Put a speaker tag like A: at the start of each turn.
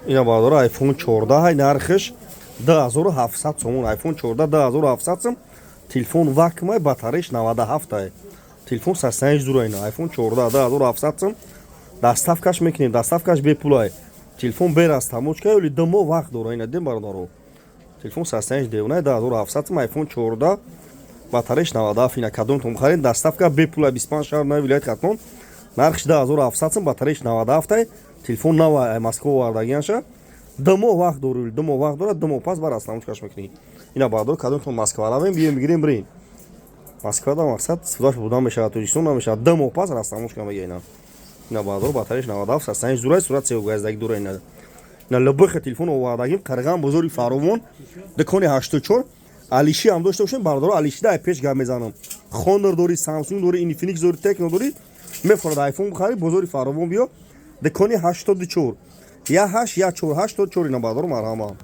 A: Ина, бародаро, iPhone 14, нархш 2700 сомон. iPhone 14 2700 сом. Телефон вакуумай, батареяш 97 ай. Телефон состояниш дура. Ина iPhone 14 2700 сом. Доставкаш мекунем, доставкаш бепулай. Телефон без растаможка, ёли 2 моҳ вақт дора. Ина дем, бародаро, телефон состояниш девонай. 2700 сом iPhone 14, батареяш 97. Ина, кадомтон харед, доставка бепулай, 25 шаҳр нави вилояти Хатлон. Нархш 2700 сом, батареяш 97 ай. Телефон нава, Москва овардагианша. 2 моҳ вақт дорӣ, 2 моҳ вақт дорад, 2 моҳ пас бар растаможкаш мекунӣ. Ина, бародаро, кадомтон Москва равем, бием, бигирем, бирем. Москвада мақсад истифодаш бурдан мешавад, Тоҷикистон намешавад. 2 моҳ пас растаможка мега. Ина, бародаро, батареяш 97, состояниш зурай, сурат севгаздагӣ дура. Ина лбх телефон овардагим. Қарған, бозори Фаровон, дукони 84. Алиши ҳам дошта бошем, бародаро. Алиши дай пеш гап мезанам. Хонор дори, Самсунг дори, Инфиникс дори, Текно дори, мефорад айфон бихари, бозори Фаровон биё, дукони 84, 1814 84. Ина, бародаро, марҳама.